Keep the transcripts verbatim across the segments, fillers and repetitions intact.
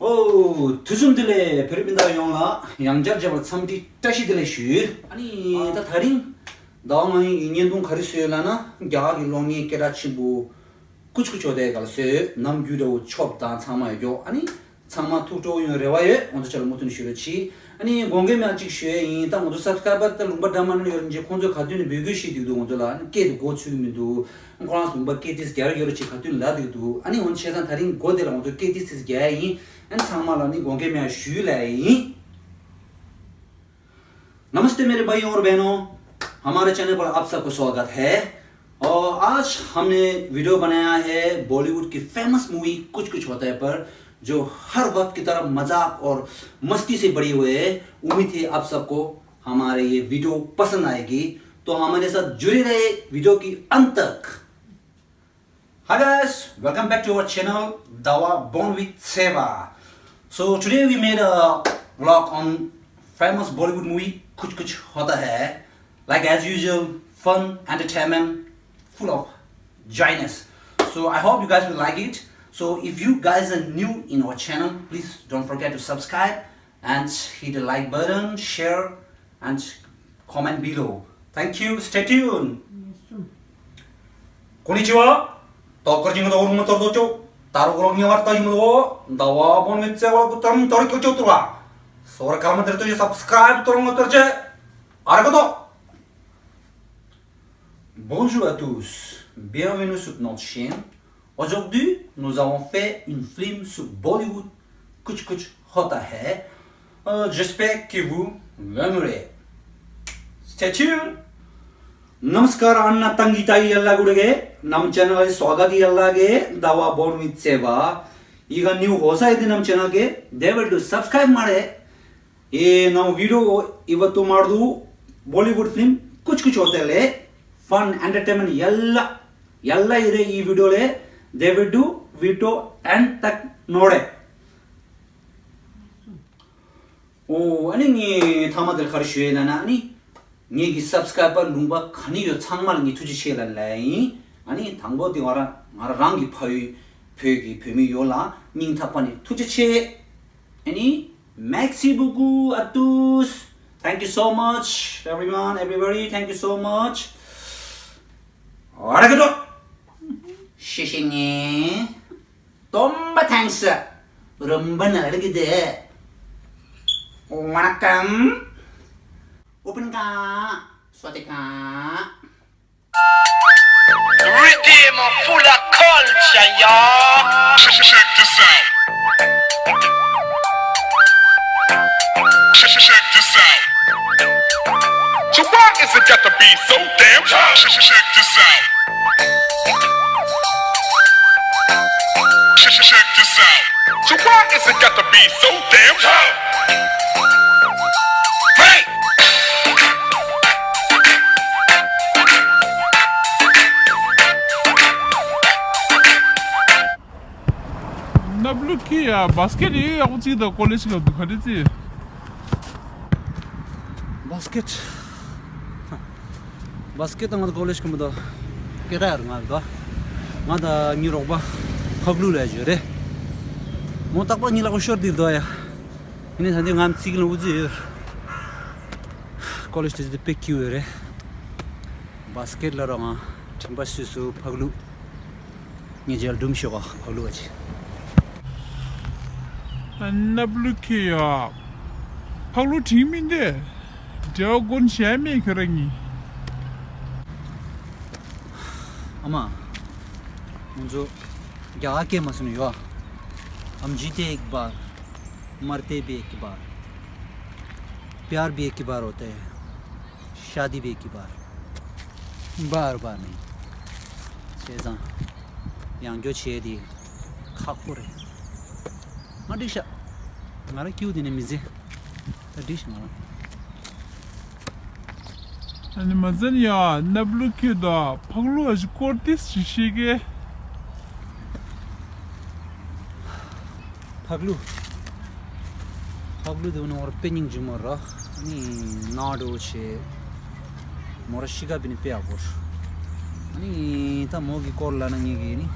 ཨོ། དུས་གསུམ་བདེ་ལེགས། བོད་རིགས་སྤུན་ཟླ་ཡོངས་ལ་ཡང་བསྐྱར་མཇལ་བར་འཚམས་འདྲི་བཀྲ་ཤིས་བདེ་ལེགས་ཞུ། ཨ་ནི་ད་དེ་རིང་ཟླ་བ་ང་ཡི་བརྙན་ཐུང་ག་རེ་བཟོས་ཡོད་ལབ་ན། རྒྱ་གར་གྱི་གློག་བརྙན་སྐད་གྲགས་ཆེན་པོ་ཀུཆ་ཀུཆ་ཧོ་ཏ་ཧེ་ག་ལ་བཟོས་ཡོད། ནམ་རྒྱུན་འདྲ་བོ་ཆོབ་དང་ཚང་མ་ཡོད་ཀྱོག་ཨ་ནི་ཚང་མ་ཐུགས་སྤྲོ་བོ་ཡོང་རེ་བ་ཡོད། ང་ཚོ་ཆ་ལ་མུ་མཐུད་ནས་ཞུ་རོགས་གྱིས། ཨ་ནི་དགོངས་འགལ་མེད་པ་གཅིག་ཞུ་ཡས་ཡིན། ད་ང་ཚོ་སབ་སི་ཀ་རའི་བར་ད་ལུང་པ་འདྲ་མིན་ཡོད་རེད། ཁོང་ཚོས་ག་དུས་ནས་འབོད་སྐུལ་ཞུས་བསྡད་འདུག་ང་ཚོ་ལ་ཨ་ནི་སྐད་དེ་གོ་ཚོད་ཀྱི་མི་འདུག་ཁོ་རང་ཚོ་ལུང་པ་སྐད་ཏིས་རྒྱག་ཡོད་རེད་ཅེས་ག་དུས་ནས་ལབ་བསྡད་འདུག་ཨ་ནི་འོན་བྱས་ཙང་དེ་རིང་གོ་དེ་ལ་ང་ཚོ་སྐད་ཏིས་ཏིས་རྒྱག་ཡས་ཡིན། ཨ་ནི་ཚང་མ་ལ་ནི་དགོངས་འགལ་མེད་པ་ཞུ་ལབ་ཡས་ཡིན། नमस्ते मेरे भाइयों और बहनों, हमारे चैनल पर आप सबको स्वागत है। और आज हमने वीडियो बनाया है बॉलीवुड की फेमस मूवी कुछ कुछ होता है पर, जो हर वक्त की तरह मजाक और मस्ती से भरी हुई है। उम्मीद है आप सबको हमारे ये वीडियो पसंद आएगी, तो हमारे साथ जुड़े रहे वीडियो के अंत तक। Hi guys, welcome back to our channel Dawa Born with Seva. So today we made a vlog on famous Bollywood movie Kuch Kuch Hota Hai. Like as usual, fun, entertainment, full of joyness. So I hope you guys will like it. So if you guys are new in our channel, please don't forget to subscribe and hit the like button, share, and comment below. Thank you. Stay tuned. Konnichiwa. Tokar jing do urung tor do cho. Taru urung ni war ta jing do. Dawa bon mit se wa ku tam tor ko cho tura. Sora kama der to subscribe tor mo tor che. Arigato. Bonjour à tous. Bienvenue sur notre chaîne. Aujourd'hui, nous avons fait une film sur Bollywood, Kuch Kuch Hota Hai. Euh, j'espère que vous l'aimerez. Stay tuned. नमस्कार अण्णा तंगी ताई अल्लाह गुड़गे नम चैनल स्वागत ही अल्लाह गे दवा bone with सेवा. ಈಗ ನೀವು ಹೊಸ ಇದ್ದಿ ನಮ್ಮ ಚಾನಲ್ಗೆ ದಯವಿಟ್ಟು ಸಬ್ಸ್ಕ್ರೈಬ್ ಮಾಡಿ. ಏ ನಾವು ವಿಡಿಯೋ ಇವತ್ತು ಮಾಡೋದು ಬಾಲಿವುಡ್ ಫಿಲ್ಮ್ ಕುಚ್ ಕುಚ್ ಹೋತಾ ಹೈ. ಫನ್, ಎಂಟರ್ಟೈನ್ಮೆಂಟ್ ಎಲ್ಲ ಎಲ್ಲ ಇದೆ ಈ ವಿಡಿಯೋಲಿ. ದಯವಿಟ್ಟು ವಿಡಿಯೋ ಎಂಡ್ ತಕ್ ನೋಡಿ. ཨོ། ཨ་ནི་ངས་ཐ་མ་དེར་ག་རེ་ཞུ་ཡས་ལབ་ན། ཨ་ནི་ངེད་ཀྱི་སབ་སི་ཀ་རའི་བར་ལུང་པ་ག་ནས་ཡོད་ཚང་མ་ལ་ངས་ཐུགས་རྗེ་ཆེ་ལབ་ལབ་ཡིན། ཨ་ནི་དང་པོ་དེ་ང་རང་ང་རང་རང་གི་ཕ་ཡུལ་བོད་ཀྱི་བོད་མི་ཡོངས་ལ་སྙིང་ཐག་པ་ནས་ཐུགས་རྗེ་ཆེ། ཨ་ནི། Merci beaucoup à tous. Thank you so much, everyone, everybody. Thank you so much. Arigato. ཤེས་ཤེས་ངེ། Tomba thanks. Rumba na lagi de. Welcome. Open ka. Sote ka. Rhythm full of culture, y'all. Check this out. Check this out. So why is it got to be so damn tough? Check this out. Check this out. So why is it got to be so damn tough? Hey! ནབ་ལུ་ཁི་ཡ་བཱ་སི་ཀེ་ཊི་ཡི་ཡག་པོ་ཅིག་དང་ཀོ་ལེཇ་ག་འདུག་ག་རེ་ཙི། བཱ་སི་ཀེ་ཊི། བཱ་སི་ཀེ་ཊི་དང་ང་ཚོ་ཀོ་ལེཇ་གི་མི་འདུག་སྐད་གྲགས་ཡོད་རེད་ང་འདུག་ང་དང་ངའི་རོགས་པ་ཕག་ལུ་ལ་ཡོད་རེད། མོ་རྟག་པར་ངའི་ལག་པ་ཤོར་དེ་འདུག་ཡ། ཡིན་ནའི་ད་འདི་ང་ཚིག་ལ་འུ་ཚུགས་ཡོད། ཀོ་ལེཇ་དེ་ཚོ་དཔེ་སྐྱིད་པོ་ཡོད་རེད། བཱ་སི་ཀེ་ཊི་ལ་རོགས་ང་དྲན་པ་སུས་སུ་ཕག་ལུ། ངས་རྗེས་ལ་སྒྲུང་ཞུ་གོ་ཕག་ལུ་བ་ཅི། ནབ་ལུ་ཁི་ཡ། ཕག་ལུ་དྲིང་མིན་ཏེ། འབྲེལ་བ་གོན་བྱས་མེད་ཁྱོད་རང་གཉིས། ཨ་མ། ང་ཚོ་རྒྱ་གར་སྐད་མ་སོང་ཡོད། हम जीते एक बार, मरते भी एक बार, प्यार भी एक बार होता है, शादी भी एक बार, बार बार नहीं. བྱས་ཙང་ཡང་སྐྱོ་བྱས་དེ་ཁག་པོ་རེད། ང་འགྲིག་ཤག་ང་རང་སྐྱིད་པོ་དེ་ནས་མི་ཟེར། ད་འགྲིག་ཤག་ང་རང་། ཨ་ནི་མ་ཟན་ཡ་ནབ་ལུ་ཁི་དང་ཕག་ལུ་ཨ་ཞི་སྐོར་ཏིས་ཞིག་ཤེས་གེ། ཕག་ལུ། ཕག་ལུ་དེ་ནོར་དཔེ་སྙིང་རྗེ་མོ་ར། ཨ་ནི་ནག་འགྲོ་བྱས། མོ་ར་ཤི་ཁ་བི་ནི་དཔེ་ཡག་པོ་ར། ཨ་ནི་ད་མོ་གི་སྐོར་ལ་ན་ངེད་ཀྱི་ནི།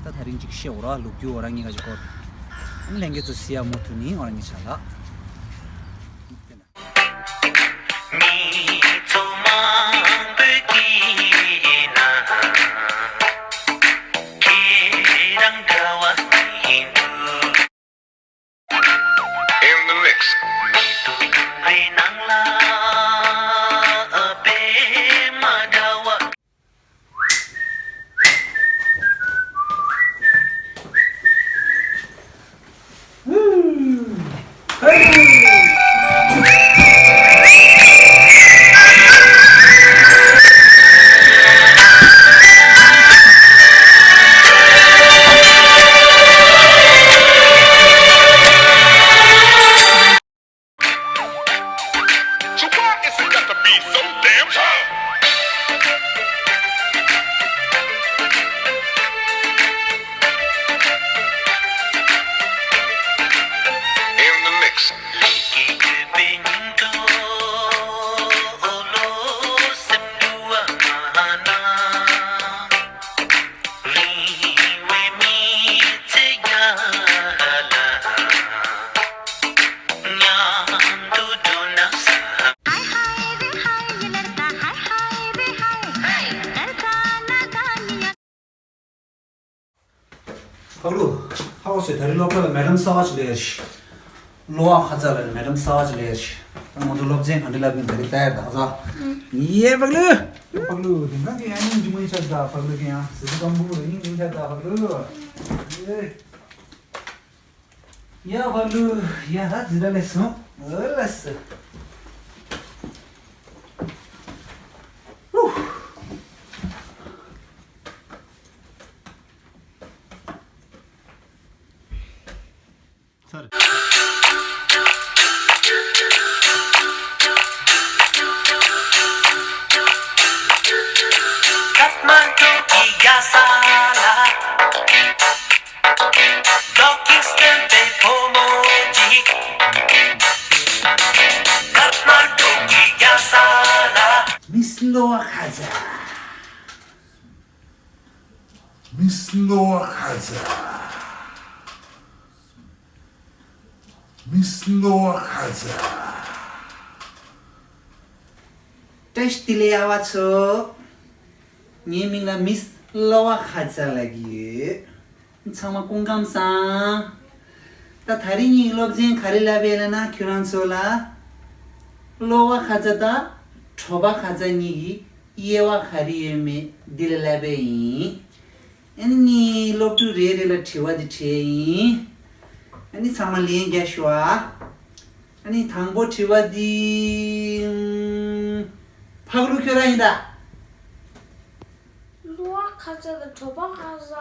ད་ད་རིང་ཅིག་ཤེས་འོ་ར་ལུག་རྒྱུ་འོ་ར་ངེད་ཀ་ཅིག་སྐོར། ལྷན་རྒྱས་ཚོ་སི་ཡ་མོ་ཐུ་ནི་ཨོ་རང་གི་ཆ་ལ། In the mix. It's got to be so damn high. In the mix. ཕག་ལུ། ཧ་གོ་སོང་། ད་རིང་སློབ་གྲྭ་ལ་མེ་ཌམ་གསར་བ་ཅིག་སླེབས་ཡོད་རེད། གློ་བ་ཁ་ཚ་ལ་མེ་ཌམ་གསར་བ་ཅིག་སླེབས་ཡོད་རེད། ད་ང་ཚོ་སློབ་ཚན་ག་འདྲ་བསླབ་ཀྱི་ཡིན་ད་རིང་ལྟ་ཡ་ད་ག་ས། ཡེ་ཕག་ལུ། ཕག་ལུ་དེང་སང་གི་ཡང་སྙིང་རྗེ་མོ་ཡིན་ཤག་ད་ཕག་ལུ་གི་ཡང་ཟི་ཟི་སྐམ་པོ་རེ་སྙིང་རྗེ་ཤག་ད་ཕག་ལུ། ཡེ། ཡ་ཕག་ལུ། ཡ་ད་ཟི་ར་ལས་སོང་། ཨོ་ལ་སི། ཧུ། ཚར། Kathmandu གི་རྒྱལ་ས་ལ། Docking སྟོན་པའི་བུ་མོ་ཅིག Kathmandu གི་རྒྱལ་ས་ལ། མིས་གློ་བ་ཁ་ཚ། མིས་གློ་བ་ཁ་ཚ། མིས་གློ་བ་ཁ་ཚ། བཀྲ་ཤིས་བདེ་ལེགས་ཨ་བ་ཚོ། ངའི་མིང་ལ་མིས་གློ་བ་ཁ་ཚ་ལབ་ཀྱི་ཡོད། ཚང་མ་སྐུ་ཁམས་བཟང་། ད་ད་རིང་ངའི་སློབ་ཚན་ག་རེ་བསླབ་པས་ལབ་ན་ཁྱོད་རང་ཚོ་ལ། གློ་བ་ཁ་ཚ་དང་གྲོད་པ་ཁ་ཚ་གཉིས་ཀྱི་དབྱེ་བ་ག་རེ་ཡོད་མེད་འདི་ལ་བསླབ་པས་ཡིན། ཨ་ནི་ངས་སློབ་ཕྲུག་རེ་རེ་ལ་དྲི་བ་འདི་དྲིས་ཡིན། ཨ་ནི་ཚང་མ་ལན་རྒྱག་ཤོག་ཨ། ཨ་ནི་དང་པོ་དྲི་བ་འདི། ཕག་ལུ་ཁྱོད་རང་ཡིན་ད། གློ་བ་ཁ་ཚ་དང་གྲོད་པ་ཁ་ཚ།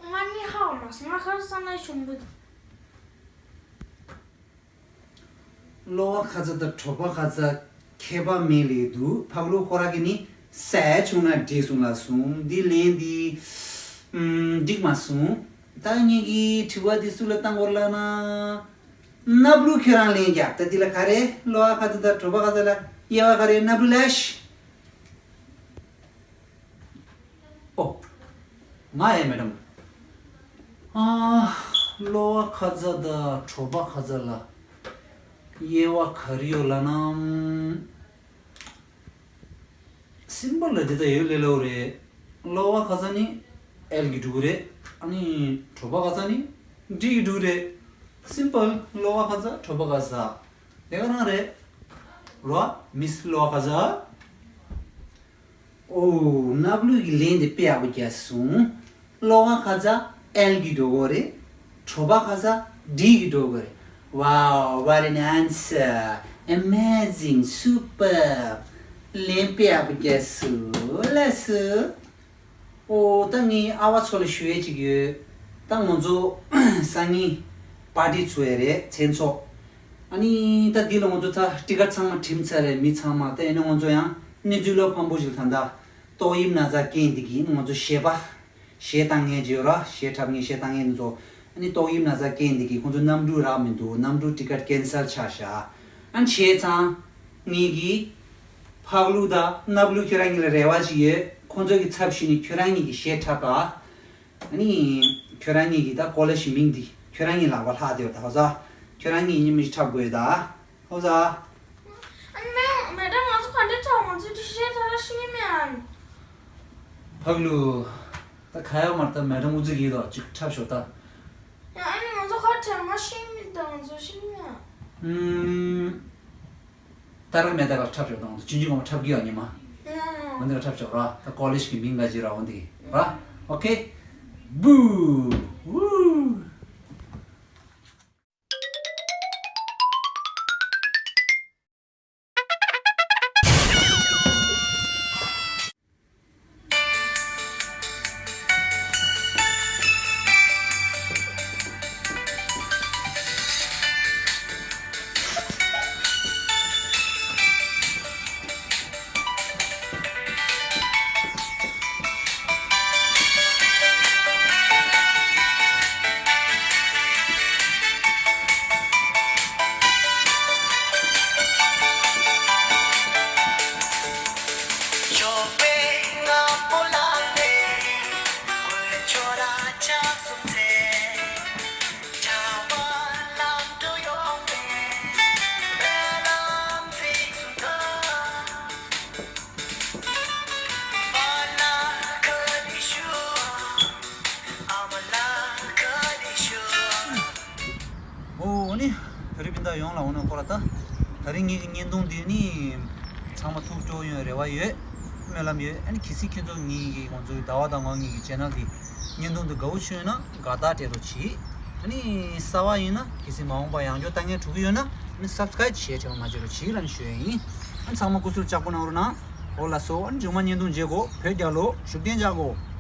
ང་གཉིས་ཧ་གོ་མ་སོང་། ང་ཁ་སང་ན་ཞུམ་པོ་འདུག་གློ་བ་ཁ་ཚ་དང་གྲོད་པ་ཁ་ཚ་ཁྱད་པར་མེད་ལེ་འདུག་ཕག་ལུ་ཁོ་ར་གི་ནི་ཟས་བྱུང་ན་འགྲིག་སོང་ལབ་སོང་། འདི་ལན་འདི་ཨམ་འགྲིག་མ་སོང་། ད་ངེད་ཀྱི་དྲི་བ་འདི་སུ་ལ་བཏང་དགོས་ལབ་ན། སྣབས་ལུ་ཁྱོད་རང་ལན་རྒྱབ། ད་འདི་ལ་ག་རེ་གློ་བ་ཁ་ཚ་དང་གྲོད་པ་ཁ་ཚ་ལ་དབྱེ་བ་ག་རེ་སྣབས་ལུ་ལབ་ཤི། ཨོ། ང་ཡིན་མེ་ཌམ། ཨ། གློ་བ་ཁ་ཚ་དང་གྲོད་པ་ཁ་ཚ་ལ་དབྱེ་བ་ག་རེ་ཡོད་ལབ་ན། སིམ་པལ་ལ་དེ་ལྟ་ཡོད་ལེ་ལོ་རེད། གློ་བ་ཁ་ཚ་ནི་ཨེལ་གྱི་འགྲོ་གི་རེད། ཨ་ནི་གྲོད་པ་ཁ་ཚ་ནི་ཌི་གྱི་འགྲོ་གི་རེད། སིམ་པལ། གློ་བ་ཁ་ཚ་གྲོད་པ་ཁ་ཚ། དེ་ག་རང་རེད། རོ། མིས་གློ་བ་ཁ་ཚ། ཨོ། སྣབས་ལུད་ཀྱི་ལན་དེ་དཔེ་ཡག་པོ་རྒྱག་སོང་། གློ་བ་ཁ་ཚ་ཨེལ་གྱི་འགྲོ་གི་རེད། གྲོད་པ་ཁ་ཚ་ཌི་གྱི་འགྲོ་གི་རེད། Wow, what an answer! Amazing! Superb! ལན་དཔེ་ཡག་པོ་རྒྱག་སོང་། ལགས་སོ། ཨོ། ད་ངས་ཨ་བ་ཚོ་ལ་ཞུ་ཡས་ཅིག་ཡོད། ད་ང་ཚོ་སང་ཉིན་པར་ཊི་ཚུགས་ཡས་རེད། མཚན་ཚོགས། ཨ་ནི་ད་འདི་ལ་ང་ཚོ་ད་ཊི་ཀེ་ཊི་ཚང་མ་བྲིས་ཚར་རེད། མི་ཚང་མ། ད་ཡིན་ན་ང་ཚོ་ཡང་གནས་ཚུལ་བློ་ཕམ་པོ་ཞིག་ད་ལྟ་ཏོག་དབྱིབས་ན་ཚ་རྐྱེན་འདི་གིས་ང་ཚོ་གཞས་པ། གཞས་བཏང་མཁན་ཅིག་ཡོད་ར། གཞས་འཁྲབ་མཁན། གཞས་བཏང་མཁན་ཚོ། ཨ་ནི་ཏོག་དབྱིབས་ན་ཚ་རྐྱེན་འདི་གིས་ཁོང་ཚོ་གནམ་གྲུ་རག་མི་འདུག་གནམ་གྲུ་ཊི་ཀེ་ཊི་ཀེན་སལ་ཆགས་ཤག་ཨ་ནི་བྱས་ཙང་ངེད་ཀྱིས་ཕག་ལུ་དང་སྣབས་ལུད་ཁྱོད་རང་གཉིས་ལ་རེ་བ་ཅིག་ཡོད། ཁོང་ཚོ་གི་ཚབ་ཞུས་ནས་ཁྱོད་རང་གཉིས་ཀྱིས་གཞས་འཁྲབ་པ། ཨ་ནི་ ཁྱོད་རང་ཉིད་ཀྱི་ད་ཀོ་ལེ་ཇི་མིང་འདི་ཁྱོད་རང་ཉིད་ལག་པ་ལྷག་བསྡད་ཡོད་ད། ཧོ་ཟ། ཁྱོད་རང་ཉིད་ཉི་མ་ཞིག་འཁྲབ་དགོས་ད། ཧོ་ཟ། ཨ་ནི་མེ་མེ་ཌམ་ང་ཚོ་ག་འདྲས་འཁྲབ། ང་ཚོ་ཏི་ཤི་ཤེ་ཐ་ར་ཤི་ནི་མེ་ཨ་ནི། ཕག་ལུ། ད་ཁ་ཡ་མར་ད་མེ་ཌམ་ཨུ་ཙི་གི་དོ་ཅིག་འཁྲབ་ཤོག་ད། ཡ་ཨ་ནི་ང་ཚོ་ཁ་བྲལ་མ་ཤེས་མི་ད་ང་ཚོ་ཤེས་མི་ཡ། ཨུམ། ད་རག་མེ་ད་ག་འཁྲབ་ཤོག་ད་ང་ཚོ་ཅིན་ཅིན་གོང་མ་འཁྲབ་གི་ཡ་ཉི་མ། ཡ་ཡ། འོན་ཏེ་ག་འཁྲབ་ཤོག་ར། ད་ཀོ་ལེ་ཇི་གི་མིང་ག་ཅི་ར་འོན་ཏེ་ར། ཨོ་ཁེ། བུ། ཝུ། འོ་ནི། བོད་རིགས་སྤུན་ཟླ་ཡོངས་ལ་འོ་ན་ཁོ་ར་ད། ད་རིང་ངེད་ཀྱི་བརྙན་ཐུང་འདི་ནི། ཚང་མ་ཐུགས་སྐྱོ་ཡོང་རེ་བ་ཡོད། སྨོན་ལམ་ཡོད། ཨ་ནི་གལ་སྲིད་ཁྱེད་ཚོ་ངེད་ཀྱི་ང་ཚོའི་ཟླ་བ་དང་ངོ་ངེད་ཀྱི་ཆེ་ནལ་འདི་བརྙན་ཐུང་འདི་དགའ་བོ་བྱུང་ཡོད་ན་དགའ་རྟགས་སྤྲད་རོགས་གྱིས། ཨ་ནི་གསར་བ་ཡིན་ན་གལ་སྲིད་མ་འོངས་པ་ཡང་བསྐྱར་ལྟ་ངན་འགྲོ་གི་ཡོད་ན་ཨ་ནི་སབ་སི་ཀ་རེབ་བྱས་དྲན་པ་མ་བརྗེད་རོགས་གྱིས་ལབ་ནས་ཞུ་ཡ་ཡིན། ཨ་ནི་ཚང་མ་སྐུ་གཟུགས་ལྕགས་པོ་གནང་རོགས་གནང་། འོ་ལགས་སོ། ཨ་ནི་མཇུག་མ་བརྙན་ཐུང་མཇལ་གོ། བོད་རྒྱལ་ལོ། བཞུགས་གདན་འཇགས་གོ།